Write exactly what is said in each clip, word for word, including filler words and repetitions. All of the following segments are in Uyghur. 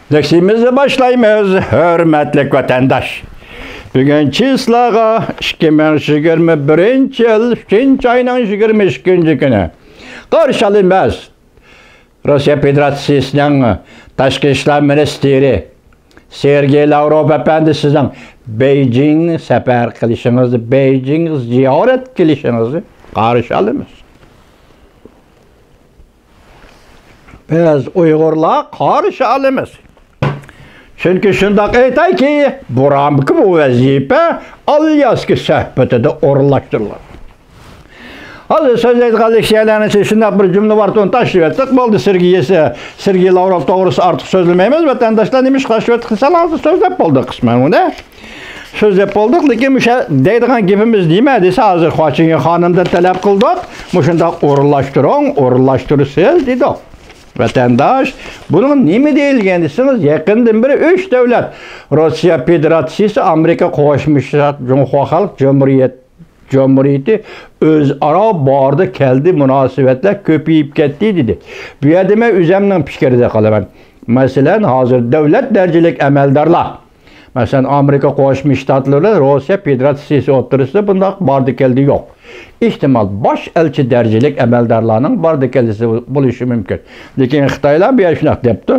لېكسىيىمىزنى باشلايمىز، ھۆرمەتلىك ۋەتەنداش. بۈگۈن چىسلاغا ئىككى مىڭ يىگىرمە بىرىنچى يىل ئۈچىنچى ئاينىڭ يىگىرمە ئىككىنچى كۈنى قارشى ئالىمىز. روسىيە فېدېراتسىيىسىنىڭ تاشقى ئىشلار مىنىستىرى سېرگېي لاۋروف ئەپەندى سىزنىڭ بېيجىڭ سەپەر قىلىشىڭىزنى، بېيجىڭ زىيارەت قىلىشىڭىزنى قارشى ئالىمىز. بىز ئۇيغۇرلار قارشى ئالىمىز. چۈنكى شۇنداق ئېيتايكى، بۇرامكى بۇ ۋەزىپە ئالياسكا سۆھبىتىدە ئورۇنلاشتۇرۇلغان. ھازىر سۆزلەيدىغان لېكسىيەلەرنىڭ ئىچىدە شۇنداق بىر جۈملە بار، ئۇنى تاشلىۋەتتۇق. بولدى، سېرگېي، سېرگېي لاۋروف توغرىسىدا ئارتۇق سۆزلىمەيمىز. ۋەتەنداشلار نېمە ئىش قاشلىۋەتتى دېسەڭلار، ھازىر سۆزلەپ بولدۇق قىسمەن ئۇنى. سۆزلەپ بولدۇق، لېكىن مۇشۇ دەيدىغان گېپىمىز نېمە دېسە، ھازىر خۇاچىڭيې خانىمدىن تەلەپ قىلدۇق، مۇشۇنداق ئورۇنلاشتۇرۇڭ، ئورۇنلاشتۇرىسىز دېدۇق. ۋەتەنداش، بۇنىڭ نېمە دېيىلگەن دېسىڭىز، يېقىندىن بېرى ئۈچ دۆلەت، روسىيە فېدېراتسىيىسى، ئامېرىكا قوشما شتات، جۇڭخۇا خەلق جۇمھۇرىيەت-، جۇمھۇرىيىتى ئۆزئارا باردى كەلدى مۇناسىۋەتلەر كۆپىيىپ كەتتى دېدى. بۇ يەردە مەن ئۆزۈمنىڭ پىكرىدە قالىمەن. مەسىلەن، ھازىر دۆلەت دەرىجىلىك ئەمەلدارلار، مەسىلەن، ئامېرىكا قوشما شتاتلىرى بىلەن روسىيە فېدېراتسىيىسى ئوتتۇرىسىدا بۇنداق باردى كەلدى يوق. ئېھتىمال، باش ئەلچى دەرىجىلىك ئەمەلدارلارنىڭ باردى كەلدىسى بولۇشى مۇمكىن. لېكىن خىتايلار بۇ يەردە شۇنداق دەپتۇ.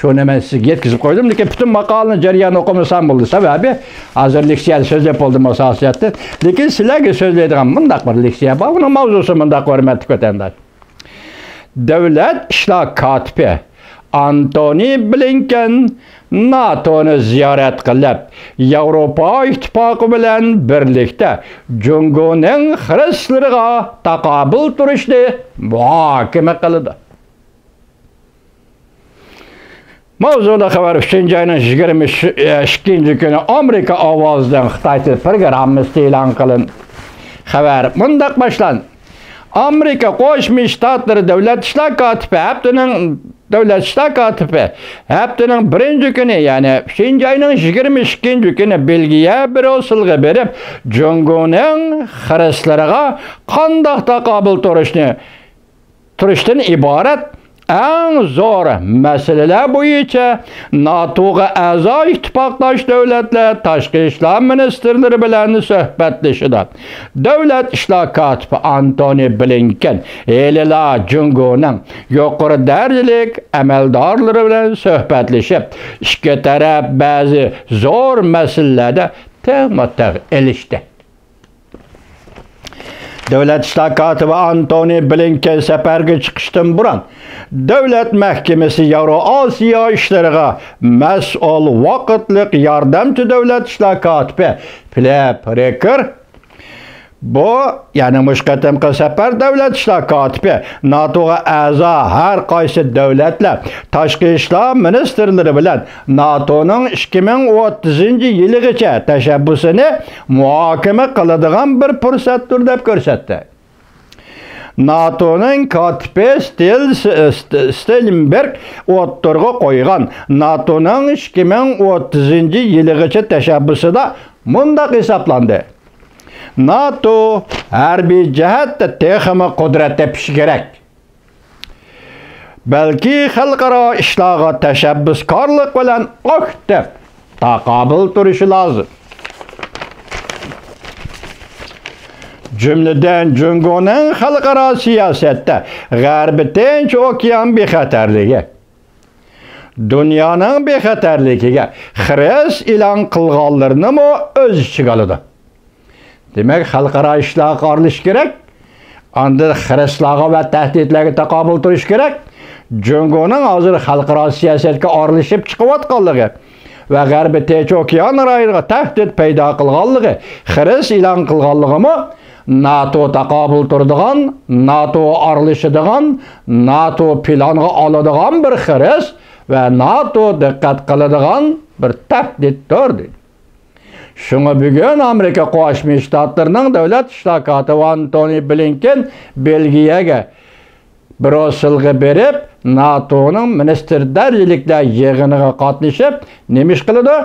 شۇنى مەن سىزگە يەتكۈزۈپ قويدۇم، لېكىن پۈتۈن ماقالىنىڭ جەريانىنى ئوقۇمىسام بولدى، سەۋەبى ھازىر لېكسىيەدە سۆزلەپ بولدۇم ئاساسىيەتتە. لېكىن سىلەرگە سۆزلەيدىغان مۇنداق بىر لېكسىيە بار، ئۇنىڭ ماۋزۇسى مۇنداق، ھۆرمەتلىك ۋەتەنداش. دۆلەت ئىشلار كاتىپى ئانتونى بلىنكېن ناتونى زىيارەت قىلىپ، ياۋروپا ئىتتىپاقى بىلەن بىرلىكتە جۇڭگونىڭ خىرىسلىرىغا تاقابىل تۇرۇشنى مۇھاكىمە قىلىدۇ. ماۋزۇلۇق خەۋەر ئۈچىنچى ئاينىڭ يىگىرمە ئىككىنچى كۈنى ئامېرىكا ئاۋازىدىن خىتاي تىل پروگراممىسىدا ئېلان قىلىندى. خەۋەر مۇنداق باشلاندى. ئامېرىكا قوشما شتاتلىرى دۆلەت ئىشلار كاتىپى ھەپتىنىڭ، دۆلەت ئىشلار كاتىپى ھەپتىنىڭ بىرىنچى كۈنى، يەنى ئۈچىنچى ئاينىڭ يىگىرمە ئىككىنچى كۈنى بېلگىيە بريۇسسېلغا بېرىپ، جۇڭگونىڭ خىرىسلىرىغا قانداق تاقابىل تۇرۇشنى تۇرۇشتىن ئىبارەت ئەڭ زور مەسىلىلەر بويىچە ناتوغا ئەزا ئىتتىپاقداش دۆلەتلەر تاشقى ئىشلار مىنىستىرلىرى بىلەن سۆھبەتلىشىدۇ. دۆلەت ئىشلار كاتىپى ئانتونى بلىنكېن ھېلىلا جۇڭگونىڭ يۇقىرى دەرىجىلىك ئەمەلدارلىرى بىلەن سۆھبەتلىشىپ، ئىككى تەرەپ بەزى زور مەسىلىلەردە تېغىمۇ تېغ ئېلىشتى. دۆلەت ئىشلار كاتىپى ئانتونى بلىنكېن سەپەرگە چىقىشتىن بۇرۇن، دۆلەت مەھكىمىسى ياۋرو ئاسىيا ئىشلىرىغا مەسئۇل ۋاقىتلىق ياردەمچى دۆلەت ئىشلار كاتىپى فىلىپ رېكېر، بۇ، يەنى مۇشۇ قېتىمقى سەپەر دۆلەت ئىشلار كاتىپى ناتوغا ئەزا ھەر قايسى دۆلەتلەر تاشقى ئىشلار مىنىستىرلىرى بىلەن ناتونىڭ ئىككى مىڭ ئوتتۇزىنچى يىلىغىچە تەشەببۇسىنى مۇھاكىمە قىلىدىغان بىر پۇرسەتتۇر دەپ كۆرسەتتى. ناتونىڭ كاتىپى ستېل-، ست-، ستېلنبېرگ ئوتتۇرىغا قويغان ناتونىڭ ئىككى مىڭ ئوتتۇزىنچى يىلىغىچە تەشەببۇسىدا مۇنداق ھېسابلاندى: ناتو ھەربىي جەھەتتە تېخىمۇ قۇدرەت تېپىشى كېرەك. بەلكى خەلقئارا ئىشلارغا تەشەببۇسكارلىق بىلەن ئاكتىپ تاقابىل تۇرۇشى لازىم. جۈملىدىن، جۇڭگونىڭ خەلقئارا سىياسەتتە غەربىي تىنچ ئوكيان بىخەتەرلىكى، دۇنيانىڭ بىخەتەرلىكىگە خىرىس ئېلان قىلغانلىرىنىمۇ ئۆز ئىچىگە ئالىدۇ. دېمەك، خەلقئارا ئىشلارغا ئارىلىشىش كېرەك. ئاندىن خىرىسلارغا ۋە تەھدىتلەرگە تاقابىل تۇرۇش كېرەك. جۇڭگونىڭ ھازىر خەلقئارا سىياسەتكە ئارىلىشىپ چىقىۋاتقانلىقى ۋە غەربىي تىنچ ئوكيان رايونىغا تەھدىت پەيدا قىلغانلىقى، خىرىس ئېلان قىلغانلىقىمۇ ناتو تاقابىل تۇرىدىغان، ناتو ئارىلىشىدىغان، ناتو پىلانغا ئالىدىغان بىر خىرىس ۋە ناتو دىققەت قىلىدىغان بىر تەھدىتتۇر، دېدى. شۇڭا بۈگۈن ئامېرىكا قوشما شتاتلىرىنىڭ دۆلەت ئىشلار كاتىپى ئانتونى بلىنكېن بېلگىيەگە، بريۇسسېلغا بېرىپ، ناتونىڭ مىنىستىر دەرىجىلىكلەر يىغىنىغا قاتنىشىپ، نېمە ئىش قىلىدۇ؟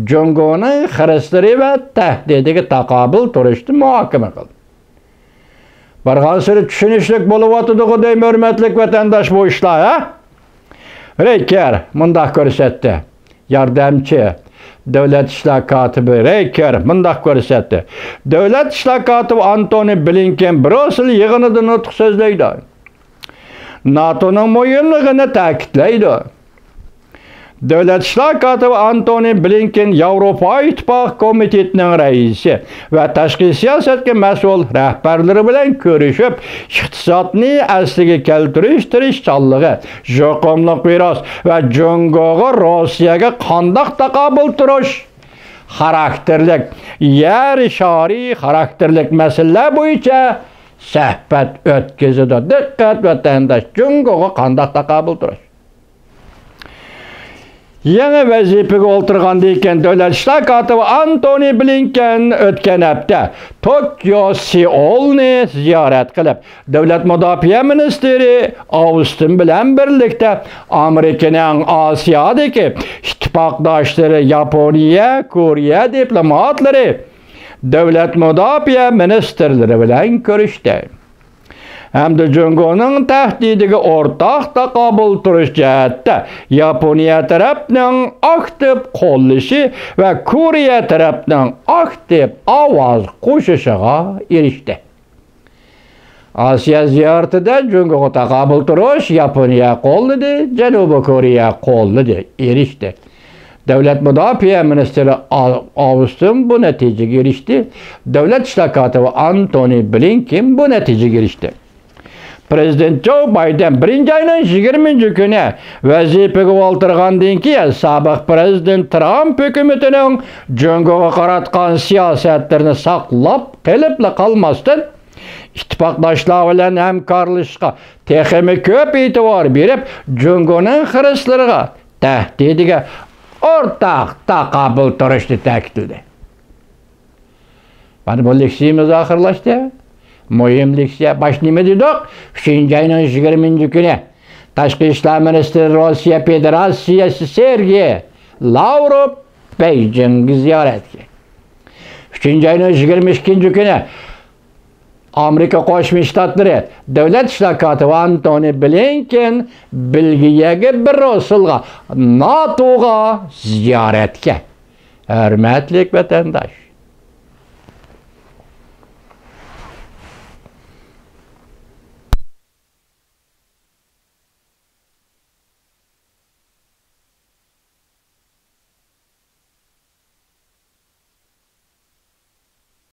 جۇڭگونىڭ خىرىسلىرى ۋە تەھدىتىگە تاقابىل تۇرۇشنى مۇھاكىمە قىلدى. بارغانسېرى چۈشىنىشلىك بولۇۋاتىدىغۇ دەيمەن، ھۆرمەتلىك ۋەتەنداش، بۇ ئىشلار، ھە؟ رېي كېر مۇنداق كۆرسەتتى. ياردەمچى دۆلەت ئىشلار كاتىپى رېي كېر مۇنداق كۆرسەتتى. دۆلەت ئىشلار كاتىپى ئانتونى بلىنكېن بريۇسسېل يىغىنىدا نۇتۇق سۆزلەيدۇ. ناتونىڭ مۇھىملىقىنى تەكىتلەيدۇ. دۆلەت ئىشلار كاتىپى ئانتونى بلىنكېن ياۋروپا ئىتتىپاقى كومىتېتىنىڭ رەئىسى ۋە تاشقى سىياسەتكە مەسئۇل رەھبەرلىرى بىلەن كۆرۈشۈپ، ئىقتىسادنى ئەسلىگە كەلتۈرۈش تىرىشچانلىقى، يۇقۇملۇق ۋىرۇس ۋە جۇڭگوغا، روسىيەگە قانداق تاقابىل تۇرۇش خاراكتېرلىك، يەر شارى خاراكتېرلىك مەسىلىلەر بويىچە سۆھبەت ئۆتكۈزىدۇ. دىققەت ۋەتەنداش، جۇڭگوغا قانداق تاقابىل تۇرۇش؟ يېڭى ۋەزىپىگە ئولتۇرغاندىن كېيىن دۆلەت ئىشلار كاتىپى ئانتونى بلىنكېن ئۆتكەن ھەپتە توكيو، سېئۇلنى زىيارەت قىلىپ، دۆلەت مۇداپىئە مىنىستىرى ئاۋستىن بىلەن بىرلىكتە ئامېرىكىنىڭ ئاسىيادىكى ئىتتىپاقداشلىرى ياپونىيە، كورېيە دىپلوماتلىرى، دۆلەت مۇداپىئە مىنىستىرلىرى بىلەن كۆرۈشتى. ھەمدە جۇڭگونىڭ تەھدىتىگە ئورتاق تاقابىل تۇرۇش جەھەتتە ياپونىيە تەرەپنىڭ ئاكتىپ قوللىشى ۋە كورېيە تەرەپنىڭ ئاكتىپ ئاۋاز قوشۇشىغا ئېرىشتى. ئاسىيا زىيارىتىدە جۇڭگوغا تاقابىل تۇرۇش ياپونىيە قوللىدى، جەنۇبىي كورېيە قوللىدى، ئېرىشتى. دۆلەت مۇداپىئە مىنىستىرى ئا-، ئاۋستىن بۇ نەتىجىگە ئېرىشتى. دۆلەت ئىشلار كاتىپى ئانتونى بلىنكېن بۇ نەتىجىگە ئېرىشتى. پىرېزىدېنت جو بايدېن بىرىنچى ئاينىڭ يىگىرمىنچى كۈنى ۋەزىپىگە ئولتۇرغاندىن كېيىن، سابىق پىرېزىدېنت ترامپ ھۆكۈمىتىنىڭ جۇڭگوغا قاراتقان سىياسەتلىرىنى ساقلاپ قېلىپلا قالماستىن، ئىتتىپاقداشلار بىلەن ھەمكارلىشىشقا تېخىمۇ كۆپ ئېتىبار بېرىپ، جۇڭگونىڭ خىرىسلىرىغا، تەھدىتىگە ئورتاق تاقابىل تۇرۇشنى تەكىتلىدى. مانا بۇ لېكسىيىمىز ئاخىرلاشتى. مۇھىم لېكسىيە. باش نېمە دېدۇق؟ ئۈچىنچى ئاينىڭ يىگىرمىنچى كۈنى تاشقى ئىشلار مىنىستىرى روسىيە فېدېراتسىيەسى سېرگېي لاۋروف بېيجىڭغا زىيارەتكە. ئۈچىنچى ئاينىڭ يىگىرمە ئىككىنچى كۈنى ئامېرىكا قوشما شتاتلىرى دۆلەت ئىشلار كاتىپى ئانتونى بلىنكېن بېلگىيەگە، بريۇسسېلغا، ناتوغا زىيارەتكە. ھۆرمەتلىك ۋەتەنداش،